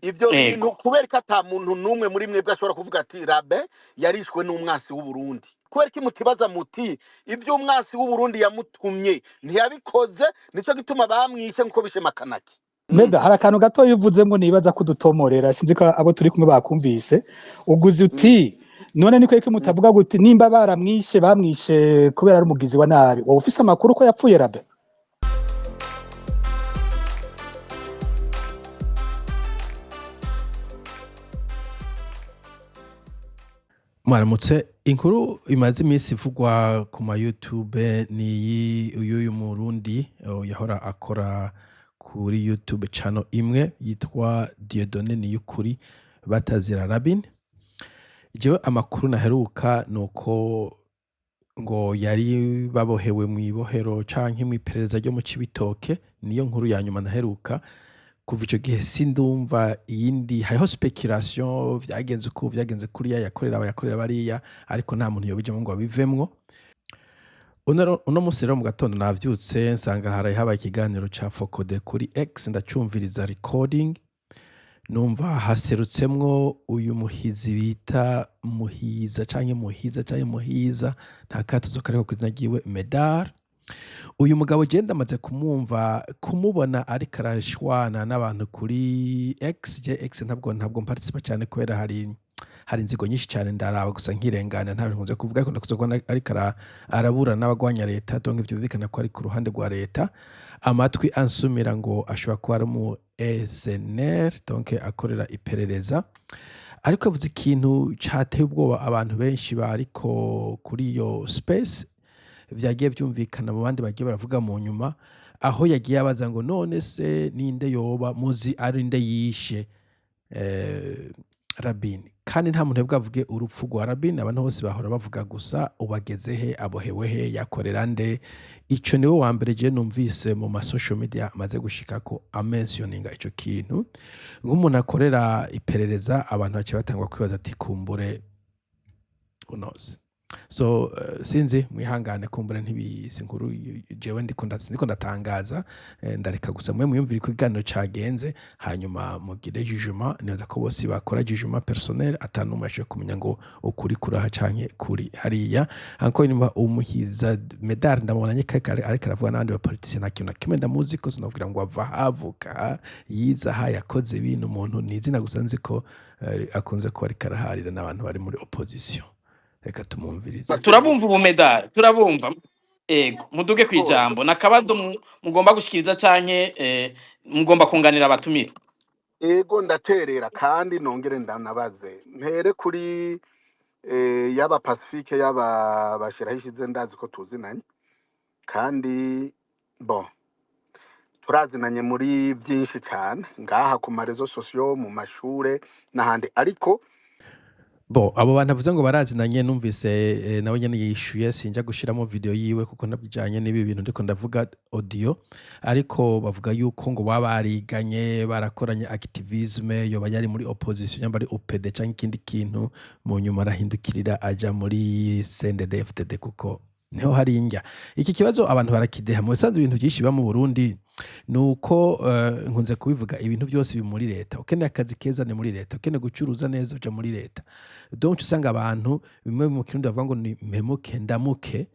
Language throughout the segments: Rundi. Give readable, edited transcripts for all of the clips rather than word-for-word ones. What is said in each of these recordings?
Ivyo bintu Ego. kubera ko ata muntu n'umwe muri mwebwe ashobora kuvuga ati Rabe yarishwe n'umwasi w'Uburundi, kubera ko mutibaza muti ivyo umwasi w'Uburundi yamutumye ntiyabikoze, nico gituma bamwishe nkuko bishe Makanaki. Meda, hari akantu gato uvuze ngo nibaza kudutomorera, sinzi ko abo turi kumwe bakumvise. Uguze uti none ni kweki mutavuga guti nimba baramwishe, bamwishe kubera ari umugizi wa nabi? Wowe ufise amakuru ko yapfuye Rabe? Mwaramutse. Inkuru imaze iminsi ivugwa ku ma YouTube ni iyi y'uyu Murundi yahora akora kuri YouTube channel imwe yitwa Dieudonné Niyukuri batazira Rabin. Jewe amakuru naheruka nuko ngo yari babohewe mw'ibohero canke mw'iperereza ryo mu Cibitoke, niyo nkuru ya nyuma naheruka. Kuva ico gihe sindumva iyindi. Hariho speculation, vyagenze uku, vyagenze kuriya, yakorera aba, yakorera bariya, ariko nta muntu yobijamwo ngo abivemwo. Uno musi rero mu gatondo navyutse nsanga haraye habaye ikiganiro ca Fokode kuri X, ndacumviriza recording, numva haserutsemwo uyu muhizi bita Muhiza canke Muhiza canke Muhiza, nta katuzo kariho kw'izina ryiwe, Medard. Uyu mugabo je ndamaze kumwumva, kumubona ariko arashwana n'abantu kuri X. Je X ntabwo mparticipa cyane kubera hari inzigo nyinshi cyane, ndaraba gusa nkirengana, nta bintu nkunze kuvuga, ariko ndakunze kubona ariko arabura n'abagwanya leta, donc vyumvikana ko ari ku ruhande rwa leta. Amatwi ansumira ngo ashobora kuba ari umu SNR, donc akorera iperereza. Ariko avuze ikintu cateye ubwoba abantu benshi bariko kuri iyo space, vyagiye vyumvikana mu bandi bagiye baravuga mu nyuma, aho yagiye abaza ngo none se ninde yoba muzi ari nde yishe Rabin? Kandi nta muntu bwavuge urupfu rwa Rabin, abantu bose bahora bavuga gusa ubageze he, abohewe he, yakorera nde. Ico niwe wa mbere je numvise mu ma social media amaze gushikako amentioninga ico kintu nk'umuntu akorera iperereza. Abantu baciye batangwa kwibaza ati kumbure, who knows. So sinzi, mwihangane, kumbure ntibisi inkuru jewe ndiko ndatangaza, ndareka gusa mwe mwiyumvire uko ikiganiro cagenze, hanyuma mugire jugement. Nibaza ko bose bakora jugement personnel, ata n'umwe yashoboye kumenya ngo ukuri kuraha canke kuri hariya. Anko nyuma Umuhiza Medard ndamubona nyene ariko aravuga n'abandi bapoliticiens, nta kintu na kimwe ndamuzi ko sinobwira ngo ava havuka yize aha, yakoze ibintu. Umuntu ni izina gusa nzi ko akunze kuba ariko araharira n'abantu bari muri opposition. Reka tumumvirize. Turabumva ubu, Medard, turabumva. Ego, muduge kwijambo. Nakabazo mugomba gushikiriza canke mugomba kunganira abatumire? Ego, ndaterera kandi nongere ndanabaze. Mpere kuri yaba Pacifique, yaba Bashirahishize, ndazi ko tuzinanye kandi bon turazinanye muri byinshi cyane ngaha ku ma réseaux sociaux, mu mashure n'ahandi, ariko Bo abo bantu avuze ngo barazinanye, numvise nawe nyene yishuye, sinja gushiramo video yiwe kuko ntabijanye n'ibi bintu ndiko ndavuga audio, ariko bavuga yuko ngo baba bariganye, barakoranye activisme, yoba yari muri opposition, nyamba ari UPD canke ikindi kintu, mu nyuma arahindukirira aja muri CNDD-FDD kuko niho hari indya. Iki kibazo abantu barakideha. Mu bisanzwe ibintu byinshi biba mu Burundi nuko nkunze kubivuga, ibintu byose biri muri leta. Ukeneye akazi keza ni muri leta, ukeneye gucuruza neza uja muri leta. Donc usanga abantu bimwe mu Kirundi bavuga ngo ni mpemuke ndamuke,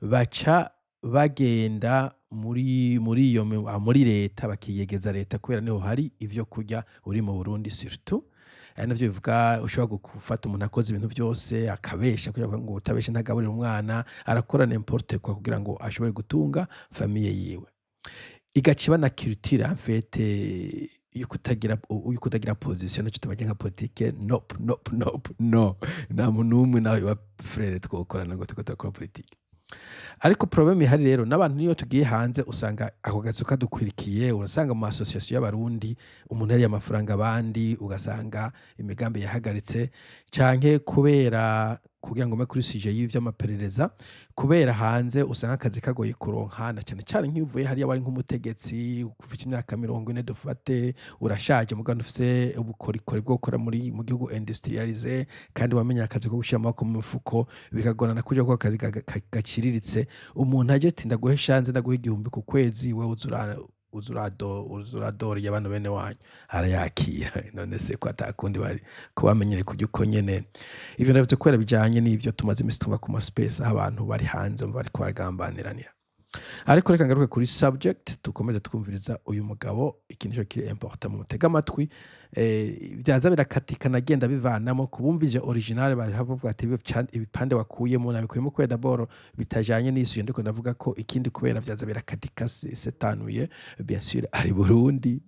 baca bagenda muri iyo muri leta, bakiyegeza leta kubera niho hari ivyo kurya uri mu Burundi surtout. Ari navyo bivuga ushobora gufata umuntu akoze ibintu byose akabesha, kugira ngo utabesha ntagaburira umwana, arakora n'importe quoi kugira ngo ashobore gutunga famille yiwe. Igaca iba na culture en fait yo kutagira position, naco tubaje nka politique. Nope, nope, nope, no, nta muntu n'umwe nawe wa frère twokorana ngo turiko turakora politique. Ariko problème ihari rero n'abantu niyo tugiye hanze usanga ako gazo kadukwirikiye. Urasanga mu association y'Abarundi umuntu yariye amafaranga abandi, ugasanga imigambi yahagaritse, canke kubera kugira ngo mbe kuri sujet y'ibi vy'amaperereza, kubera hanze usanga akazi kagoye kuronka, na cane cane nk'iyo uvuye hariya wari nk'umutegetsi ufite imyaka 40 dufate, urashaje mugabo ntufise ubukorikori bwo gukora muri mu gihugu industrialisé, kandi wamenye akazi ko gushira amaboko mu mufuko, bikagorana kuja gukora akazi gaciriritse. Umuntu aje ati ndaguhe chance, ndaguhe 1000 ku kwezi, wewe uza Uza uradora abantu bene wanyu arayakira. None se ko atakundi bari ko bamenyereye kurya uko nyene? Ivyo ndabivyo kubera bijanye n'ivyo tumaze imisi tumva ku ma space, aho abantu bari hanze bariko baragambaniranira. Ariko reka ngaruke kuri subject, dukomeze twumviriza uyu mugabo. Iki nico kiri important, mu mutega amatwi. Vyaza birakatikana, agenda bivanamo kubumvije original bavuga ati ibipande wakuyemo nabikuyemo kubera d'abord bitajanye n'isuyo ndiko ndavuga ko ikindi kubera vyaza birakatika setanuye. Bien sûr ari Burundi,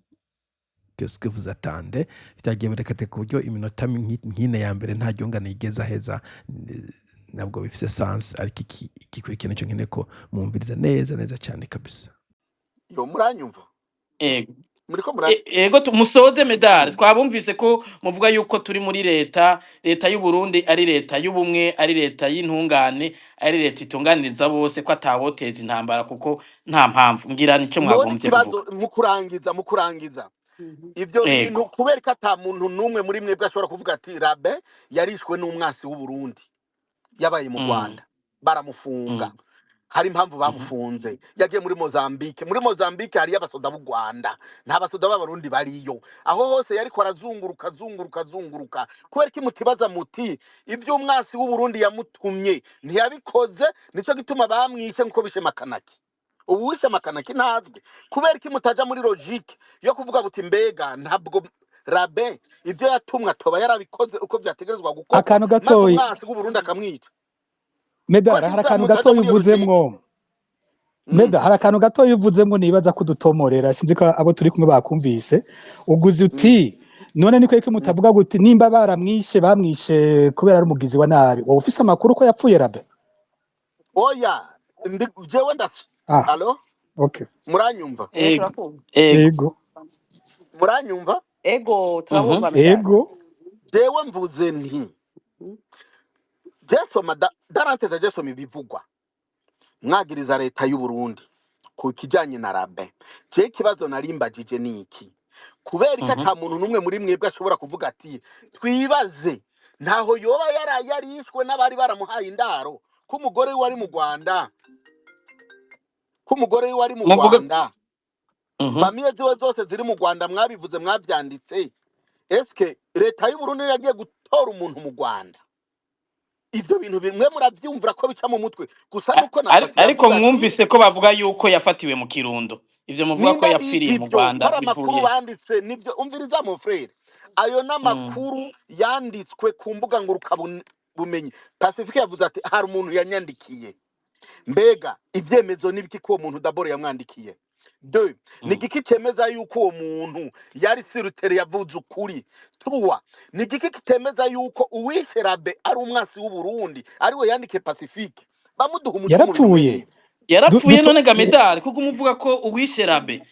qu'est-ce que vous attendez? Vyagiye birakatika ku buryo iminota nk'ine ya mbere nta ryungane yigeze aheza. Ntabwo bifise sens, ariko iki igikurikira nico nkeneye ko mwumviriza neza neza cyane kabisa. Yo, muranyumva? Ego. Muriko mura Ego, musoze Medare. Twabumvise ko muvuga yuko turi muri leta y'u Burundi, ari leta y'ubumwe, ari leta y'intungane, ari leta itunganiriza bose, ko atawoteza intambara kuko nta mpamvu. Ngira nico None mwagombye ikibazo kuvuga. Mu kurangiza ivyo bintu, kubera ko ata muntu n'umwe muri mwebwe ashobora kuvuga ati Rabe yarishwe n'umwasi w'u Burundi, yabaye mu Rwanda baramufunga, hari impamvu bamufunze, yagiye muri Mozambique. Muri Mozambique hariyo abasoda b'u Rwanda, nta basoda b'Abarundi bariyo. Aho hose yariko arazunguruka, azunguruka, azunguruka. Kubera ko mutibaza muti ibyo umwasi w'u Burundi yamutumye ntiyabikoze, nico gituma bamwishe nkuko bishe Makanaki? Ubu wishe Makanaki ntazwi. Kubera ko mutaja muri logique yo kuvuga buti mbega ntabwo Rabe ivyo yatumwe atoba yarabikoze uko vyategerezwa gukorwa, Akantu maze gatoyi. umwasi w'u Burundi akamwica? Medara, Kubera hari ko akantu mutaja gatoyi muri iyo logique. uvuzemwo. Meda, hari akantu gatoyi uvuzemwo nibaza ko udutomorera, sinzi ko abo turi kumwe bakumvise. Uguze uti none ni kweki mutavuga guti nimba baramwishe, bamwishe kubera ari umugizi wa nabi? Wowe ufise amakuru ko yapfuye Rabe? Oya, ndi jewe nda Ah. Allo? Okay. Muranyumva? Ego. Turakumva. Ego. Ego. Muranyumva? Ego, turabumva, Medare. Ego. Jewe mvuze nti jesoma daranteza, jesoma ibivugwa mwagiriza leta y'u Burundi ku kijanye na Rabe. Je ikibazo narimbajije ni iki: kubera ko ata muntu n'umwe muri mwebwe ashobora kuvuga ati twibaze ntaho yoba yarishwe n'abari baramuhaye indaro, ko umugore we wari mu Rwanda, ko umugore we wari mu Muvuga Rwanda, famille ziwe zose ziri mu Rwanda, mwabivuze, mwavyanditse. Eske leta y'u Burundi yagiye gutora umuntu mu Rwanda? Ivyo bintu bimwe muravyumvira ko bica mu mutwe gusa nuko na Pasi Ariko yavuze ati mwumvise ko bavuga yuko yafatiwe mu Kirundo, ivyo muvuga ko ninda yapfiriye bizi mu ivyo Rwanda hari amakuru bivuye banditse nibyo. Umviriza mon frère, ayo n'amakuru yanditswe ku mbuga ngurukabumenyi. Pacifique yavuze ati hari umuntu yanyandikiye. Mbega ivyemezo n'ibiki ko uwo muntu d'abord yamwandikiye? Deux, ni igiki cemeza yuko uwo muntu yari sirutere yavuze ukuri? Trois, ni igiki kitemeza yuko uwishe Rabe ari umwasi w'u Burundi, ariwe yandikiye Pacifique? Bamuduha umuco mu bintu Yarapfuye. nk'ivyo. Yarapfuye. Duto None ga Medali, kuko umuvuga ko uwishe Rabe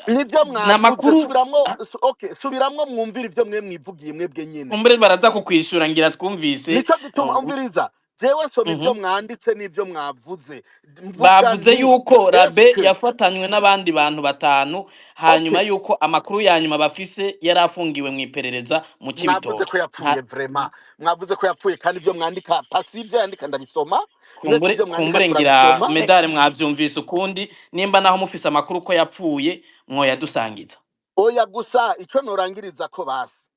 Nivyo ni mwavuze. amakuru. Subiramwo. Okay, subiramwo mwumvire ivyo mwe mwivugiye mwebwe nyene. Kumbure baraza kukwishura, ngira twumvise. Nico gituma umviriza, jewe nsoma ivyo mwanditse n'ivyo mwavuze, mvuga Bavuze nti yuko Rabe eske yafatanywe n'abandi bantu batanu, hanyuma yuko amakuru ya nyuma bafise yari afungiwe mu iperereza mu Mwavuze Cibitoke. ko yapfuye, vraiment mwavuze ko yapfuye, kandi ivyo mwandika, Pasi ivyo yandika ndabisoma, mwese Kumbure ivyo mwandika kumbure ngira turabisoma. Medale mwavyumvise ukundi. Nimba naho mufise amakuru ko yapfuye, mwoyadusangiza. Oya, gusa ico norangiriza ko basi,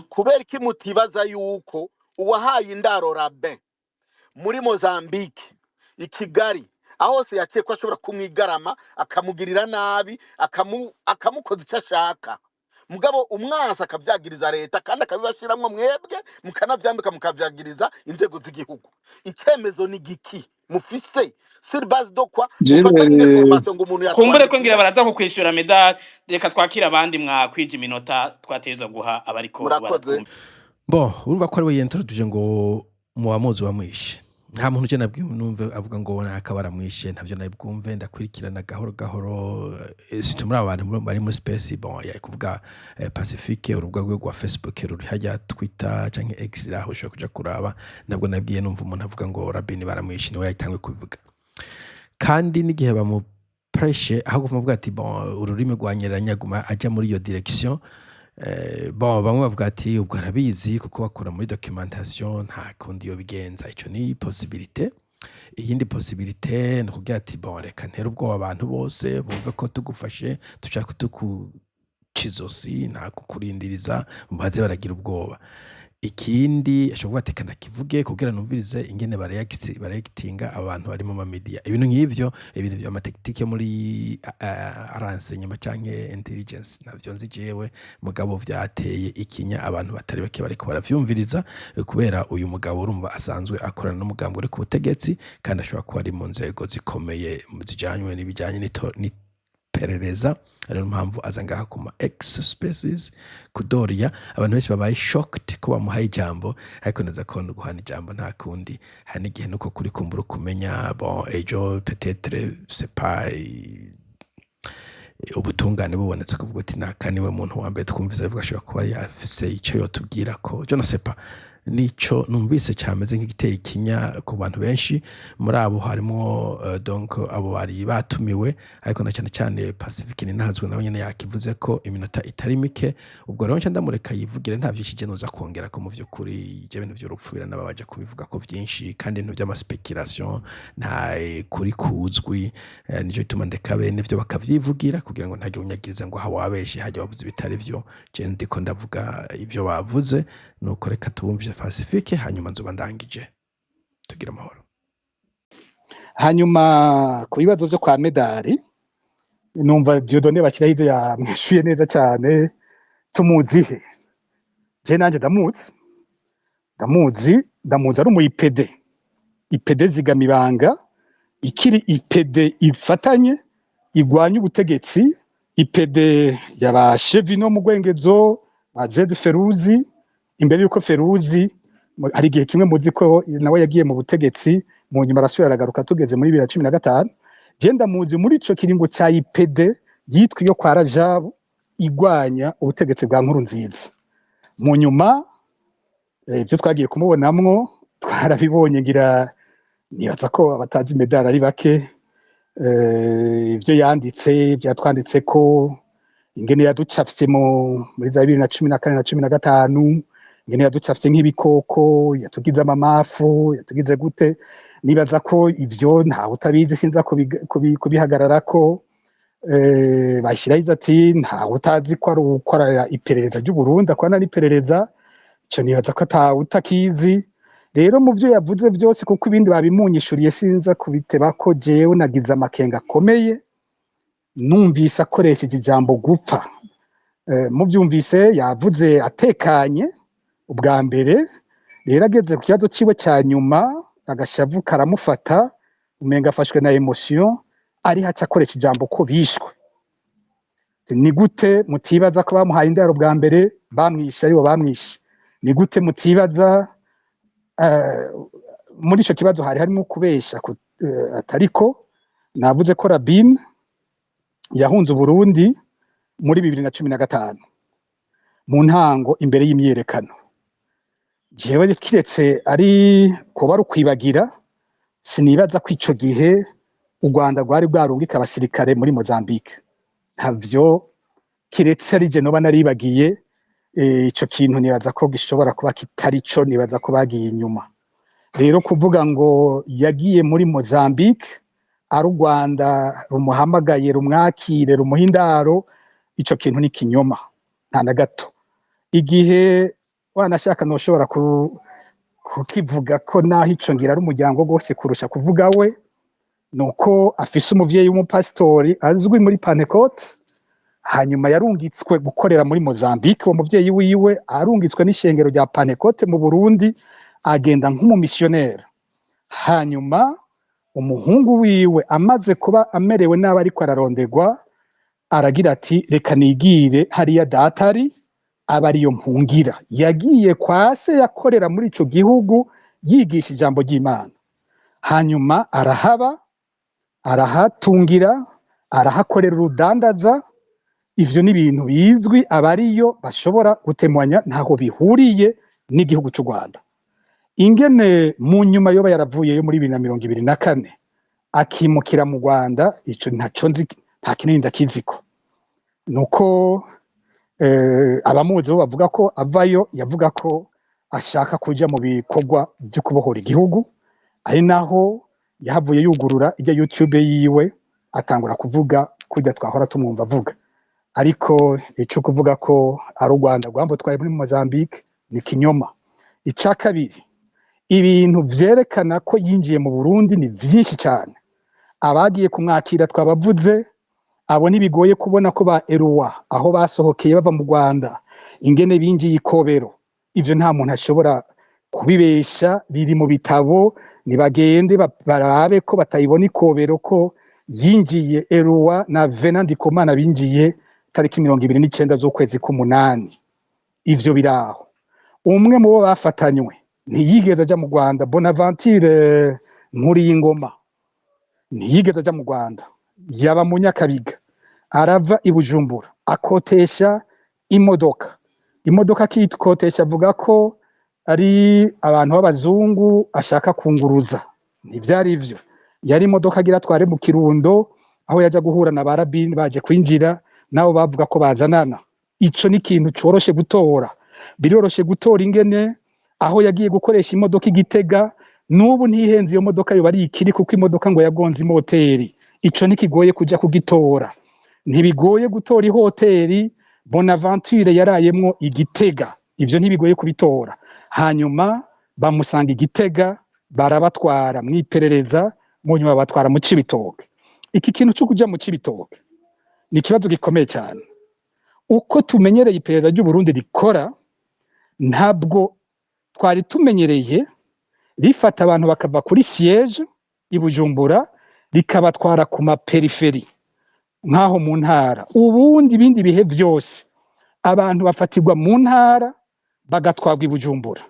kubera iki mutibaza yuko uwahaye indaro Rabe muri Mozambique, i Kigali, aho hose yaciye, ko ashobora kumwigarama akamugirira nabi, akamukoza icyo ashaka, mugabo umwansi akavyagiriza leta kandi akabibashiramwo mwebwe, mukanavyambika mukavyagiriza inzego z'igihugu? Icemezo ni giki mufise sur base de quoi mufata Jewe information ngo umuntu Kumbure ko ngira yatwandikiye? baraza kukwishura, Medale. Reka twakire abandi, mwakwije iminota twategerezwa guha abariko Murakoze. baratwumva. Bon, urumva ko ari we yintroduje ngo muwamuzi wamwishe. Nta muntu uje nabwiwe numve avuga ngo naka baramwishe, ntavyo nabwumve. Ndakurikirana gahoro gahoro, surtout muri abo bantu bari muri space. Bon, yari kuvuga Pacifique, urubuga rwe rwa Facebook ruri hajya, Twitter canke X aho ushobora kuja kuraba. Nabwo nabwiye numva umuntu avuga ngo Rabini baramwishe, niwe yatanguye kubivuga. Kandi n'igihe bamupreshe aho kuvuga ati bon, ururimi rwa nyeranyaguma ajya muri iyo direction. Bon, bamwe bavuga ati ubwo arabizi kuko bakora muri documentation, nta kundi yo bigenza. Ico ni possibilité. Iyindi possibilité ni ukugira ati: "Bon, reka ntere ubwoba abantu bose bumve ko tugufashe dushaka tukuca izosi, nta kukurindiriza, baze baragira ubwoba." Ikindi ashobora kuvuga ati: "Reka ndakivuge kugira numvirize ingene bareactinga abantu bari mu ma media." Ibintu nk'ivyo, ibintu vy'ama tactique yo muri renseignement canke intelligence, ntavyo nzi jewe, mugabo vyateye ikinya abantu batari bake bariko baravyumviriza, kubera uyu mugabo urumva asanzwe akorana n'umugambi uri ku butegetsi, kandi ashobora kuba ari mu nzego zikomeye zijanywe n'ibijanye n'iperereza. Ariyo mpamvu aza ngaha ku ma X Spaces kudoriya. Abantu benshi babaye shocked ko bamuhaye ijambo, ariko neza ko no guhana ijambo nta kundi, hari n'igihe nuko kuri kumbura kumenya. Bon, ejo peut-être, c'est pas, ubutungane bubonetse kuvuga uti naka niwe muntu wa mbere twumvise avuga, ashobora kuba yafise ico yotubwira ko, je ne sais pas. Nico numvise cameze nk'igiteye ikinya ku bantu benshi. Muri abo harimwo donc abo bari batumiwe, ariko na cyane cyane Pacifique Ninahazwe, nawe nyene yakivuze ko iminota itari mike. Ubwo rero nca ndamureka yivugire, nta vyinshi je noza kongera ko. Mu vy'ukuri ivyo bintu vy'urupfu biranababaje kubivuga ko vyinshi, kandi ibintu vy'ama spéculation nta kuri kuzwi. Nico gituma ndeka bene vyo bakavyivugira, kugira ngo ntagire unyagiriza ngo aha wabeshe, hajya wavuze ibitari vyo. Je ndiko ndavuga ivyo bavuze. Nuko reka tubumvishe Pacifique, hanyuma nzoba ndangije. Tugira amahoro. Hanyuma ku bibazo vyo kwa Medari, numva Dieudonné bashyiraho ivyo yamwishuye neza cyane. Tumuzihe? Je nanje ndamuzi, ndamuzi ari umu IPD, IPD zigama ibanga, ikiri IPD ifatanye igwanya ubutegetsi, IPD yaba Chevino mu Gwengezo, ba Zed Feruzi, imbere yuko Feruzi hari igihe kimwe muzi ko nawe yagiye mu butegetsi, mu nyuma arasubira aragaruka tugeze muri 2015. Je ndamuzi muri ico kiringo ca IPD yitwa iyo kwa Rajabu, igwanya ubutegetsi bwa Nkurunziza. Mu nyuma ibyo twagiye kumubonamwo twarabibonye, ngira nibaza ko abatazi Medari ari bake. Ibyo yanditse byatwanditse ko ingene yaducafye muri za 2014 na 15, ingene yaducafye nk'ibikoko, yatugize amamafu, yatugize gute. Nibaza ko ivyo ntawe utabizi, sinza kubihagararako. Bashyiraho ati ntawe utazi ko ari ukora iperereza ry'u Burundi, akorana n'iperereza. Ico nibaza ko atawe utakizi. Rero mu byo yavuze byose, kuko ibindi babimunyishuriye, sinza kubiteba ko jewe nagize amakenga akomeye numvise akoresheje ijambo gupfa. Muvyumvise yavuze atekanye ubwa mbere, rero ageze ku kibazo ciwe ca nyuma agashavu karamufata, umenga afashwe na émotion, ari haca akoresha ijambo ko bishwe. Ni gute mutibaza ko bamuhaye indaro bwa mbere bamwishe, aribo bamwishe? Ni gute mutibaza? Muri ico kibazo hari harimo kubesha atariko navuze ko Rabin yahunze Uburundi muri 2015 mu ntango, imbere y'imyiyerekano. Jewe kiretse ari kuba ari ukwibagira, sinibaza ko ico gihe u Rwanda rwari bwarungika abasirikare muri Mozambique. Ntavyo, kiretse ari je noba naribagiye. Ico kintu nibaza ko gishobora kuba kitari co, nibaza ko bagiye inyuma. Rero kuvuga ngo yagiye muri Mozambique ari u Rwanda rumuhamagaye, rumwakire, rumuha indaro, ico kintu ni kinyoma, nta na gato. Igihe wanashaka noshobora kukivuga ko naho ico ngira ari umuryango rwose kurusha kuvuga we, nuko afise umuvyeyi w'umupasitori azwi muri Pentecote, hanyuma yarungitswe gukorera muri Mozambique. Uwo muvyeyi wiwe arungitswe n'ishengero rya Pentecote mu Burundi, agenda nk'umumissionnaire. Hanyuma umuhungu wiwe amaze kuba amerewe nabi ariko ararondegwa, aragira ati: "Reka nigire hariya data ari, aba ariyo mpungira." Yagiye kwa se yakorera muri ico gihugu yigisha ijambo ry'Imana, hanyuma arahaba, arahatungira, arahakorera urudandaza. Ivyo ni ibintu bizwi, abariyo bashobora gutemwanya, ntaho bihuriye n'igihugu c'u Rwanda. Ingene mu nyuma yoba yaravuyeyo muri 2024 akimukira mu Rwanda, ico ntaco nzi, nta kinini ndakiziko. Nuko abamuzi bo bavuga ko avayo yavuga ko ashaka kuja mu bikorwa vyo kubohora igihugu, ari naho Yahavuye yugurura ijya YouTube yiwe, atangura kuvuga kurya twahora tumwumva avuga. Ariko ico kuvuga ko ari u Rwanda rwamutwaye muri Mozambique ni kinyoma. Ica kabiri, ibintu vyerekana ko yinjiye mu Burundi ni vyinshi cyane. Abagiye kumwakira twabavuze, abo ntibigoye kubona ko ba Eruwa aho basohokeye bava mu Rwanda, ingene binjiye ikobero, ivyo nta muntu ashobora kubibesha, biri mu bitabo. Nibagende barabe ko batayibona ikobero ko yinjiye. Eruwa na Venant Ndikumana binjiye tariki 29 z'ukwezi k'umunani, ivyo biraho. Umwe mu bo bafatanywe ntiyigeze aja mu Rwanda, Bonaventure Nkuriyingoma, ntiyigeze aja mu Rwanda, yaba mu Nyakabiga. Arava i Bujumbura akotesha imodoka, imodoka akikotesha avuga ko ari abantu b'abazungu ashaka kunguruza. Ntivyari ivyo, yari imodoka agira atware mu Kirundo, aho yaja guhura na barabini baje kwinjira, nabo bavuga ko bazanana. Ico ni ikintu coroshe gutora, biroroshe gutora ingene aho yagiye gukoresha imodoka igitega. N'ubu ntihenze, iyo modoka yoba ari ikiri, kuko imodoka ngo yagonze imoteri. Ico ntikigoye kuja kugitora, ntibigoye gutora ihoteri Bonaventure yarayemwo igitega, ivyo ntibigoye kubitora. Hanyuma bamusanga igitega, barabatwara mw'iperereza, mu nyuma babatwara mu Cibitoke. Iki kintu cyo kuja mu Cibitoke ni ikibazo gikomeye cyane. Uko tumenyereye iperereza ry'u Burundi rikora, ntabwo twari tumenyereye rifata abantu bakava kuri siège i Bujumbura rikabatwara ku ma périphéries nk'aho mu ntara. Ubundi ibindi bihe byose abantu bafatirwa mu ntara bagatwarwa i Bujumbura.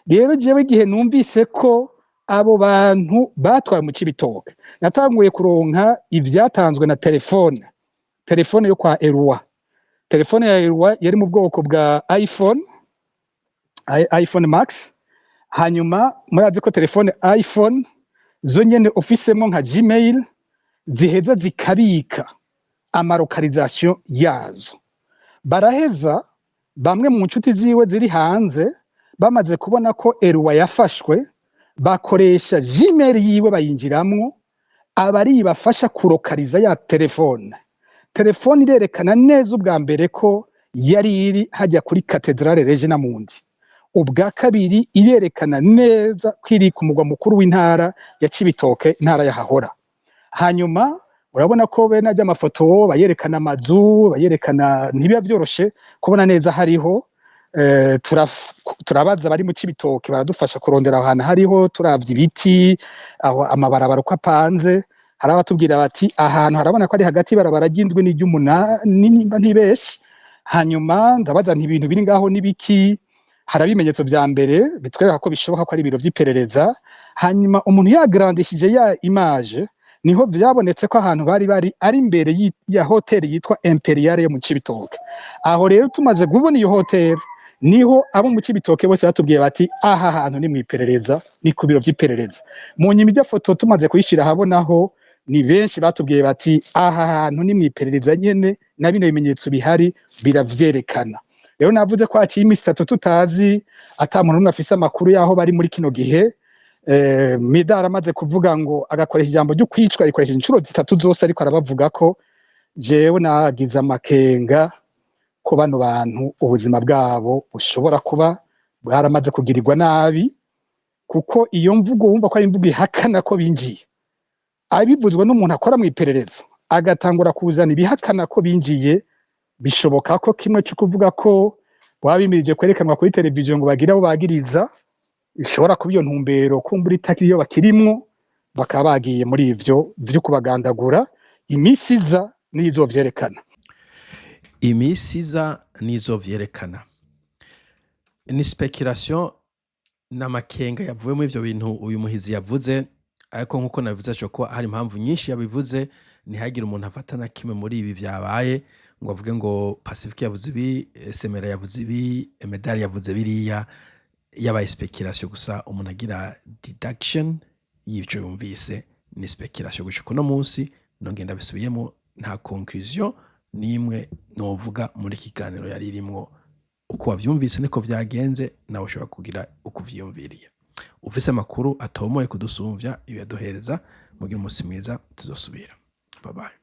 Rero jewe igihe numvise ko abo bantu batwawe mu Cibitoke, natanguye kuronka ivyatanzwe na telefone, telefone yo kwa Erua. Telefone ya Erua yari mu bwoko bwa iPhone, iPhone Max. Hanyuma murazi ko telefone iPhone zo nyene ufisemo nka Gmail ziheza zikabika ama localisation yazo. Baraheza bamwe mu nshuti ziwe ziri hanze bamaze kubona ko Erua yafashwe, bakoresha Gmail yiwe bayinjiramwo, aba ari bafasha kurokariza ya telefone. Telefone irerekana neza ubwa mbere ko yari iri hajya kuri Katedrale Regina Mundi, ubwa kabiri irerekana neza ko iri ku mugwa mukuru w'intara ya Cibitoke, intara ya Hahora. Hanyuma urabona ko bene ajya amafoto bayerekana amazu bayerekana, ntibiba vyoroshe kubona neza hariho. Turabaza bari mu Cibitoke, baradufasha kurondera ahantu hariho. Turavye ibiti aho, amabarabara uko apanze, hari abatubwira bati ahantu harabona ko ari hagati y'ibarabara ry'indwi n'iry'umunani nimba ntibeshe. Hanyuma ndabaza nti ibintu biri ngaho n'ibiki? Hari ibimenyetso vya mbere bitwereka ko bishoboka ko ari ibiro vy'iperereza. Hanyuma umuntu yagrandishije ya image, niho vyabonetse ko ahantu bari bari ari imbere ya hoteli yitwa Imperiale yo mu Cibitoke. Aho rero tumaze kubona iyo hoteli, niho abo mu Cibitoke bose batubwiye bati aha hantu ni mw'iperereza, ni ku biro vy'iperereza. Mu nyuma ijya foto tumaze kuyishira ahabonaho, ni benshi batubwiye bati aha hantu ni mw'iperereza nyene, na bino bimenyetso bihari biravyerekana. Rero navuze ko haciye imisi 3 tutazi, ata muntu n'umwe afise amakuru y'aho bari muri kino gihe. Midar amaze kuvuga ngo agakoresha ijambo ryo kwicwa, rikoresha inshuro zitatu zose, ariko arabavuga ko jewe nagize amakenga ko bano bantu ubuzima bwabo bushobora kuba bwaramaze kugirirwa nabi, kuko iyo mvugo wumva ko ari imvugo ihakana ko binjiye, abivuzwe n'umuntu akora mu iperereza, agatangura kuzana ibihakana ko binjiye. Bishoboka ko kimwe cyo kuvuga ko baba bimirije kwerekanwa kuri televiziyo ngo bagire abo bagiriza, ishobora kuba iyo ntumbero, kumbura itari iyo bakirimwo, bakaba bagiye muri ivyo vyo kubagandagura. Iminsi iza niyo izovyerekana. Iminsi iza nizo vyerekana, ni speculation n'amakenga yavuye muri ivyo bintu uyu muhizi yavuze. Ariko nkuko nabivuze, ashobora kuba hari impamvu nyinshi yabivuze. Ntihagire umuntu afata na kimwe muri ibi vyabaye ngo avuge ngo Pacifique yavuze ibi, Semera yavuze ibi, Medali yavuze biriya. Yabaye speculation gusa, umuntu agira deduction y'ivyo yumvise, ni speculation gushika uno munsi. Nongeye ndabisubiyemo, nta conclusion n'imwe novuga muri iki kiganiro yari irimwo. Uko wavyumvise niko vyagenze, nawe ushobora kugira uko uvyiyumviriye. Ufise amakuru atomoye kudusumvya, ibiyaduhereza. Mugire umunsi mwiza, tuzosubira. Bye bye.